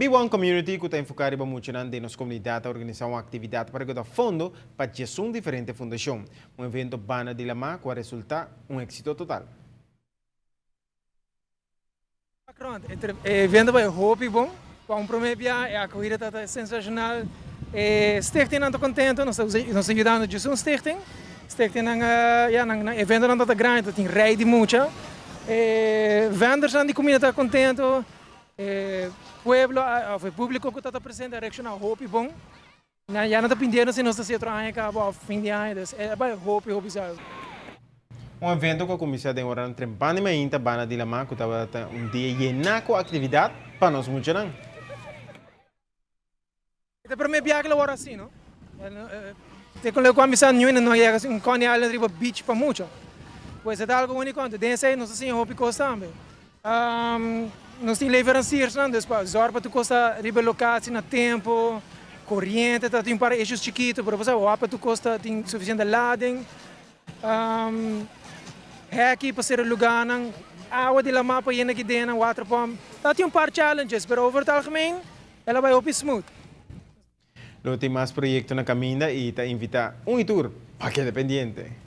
B1 Community, cu ta enfoca riba muchanan den nos comunidad, a organisa un actividad pa recauda fondo pa 11 diferente fundacion. Un evento banda di lama cu a resulta un exito total. E evento bai hopi bon. Pa un prome bia e acogida ta sensacional. E stichting ta contento, nos ta yudando just un stichting. Stichting nan, ja, nan evento nan ta grandi, tin rij di mucha. E vendors nan di cuminda ta contento. E pueblo, of e publico cu ta presente, reacciona hopi bon. Na ya nan ta pidiendo si nos ta otro aña caba of fin di aña, dus e bai hopi hopi sabi. Un evento cu a cuminsa den ora trempan di mainta banda di lama, cu tabata un dia yena cu actividad pa nos muchanan. E prome biaha awor asina, no? Te cu cuando mi new no yega un Coney Island riba beach pa mucha. Pues e algo unico, anto den esey nos asina hopi cos tambe. Nos tin leveranciers nan, dus pa zorg pa tur cos ta riba locatie na tempo, coriente, ta tin un par issues chikito, pero pa pa tur cos ta tin suficiente lading. Heki pa cera lugar nan, awa di lama pa yena aki den, water pump. Ta tin un par challenges, pero over het algemeen, el a bai hopi smooth. Lo tin mas proyecto na caminda y ta invita un y tur pa keda pendiente.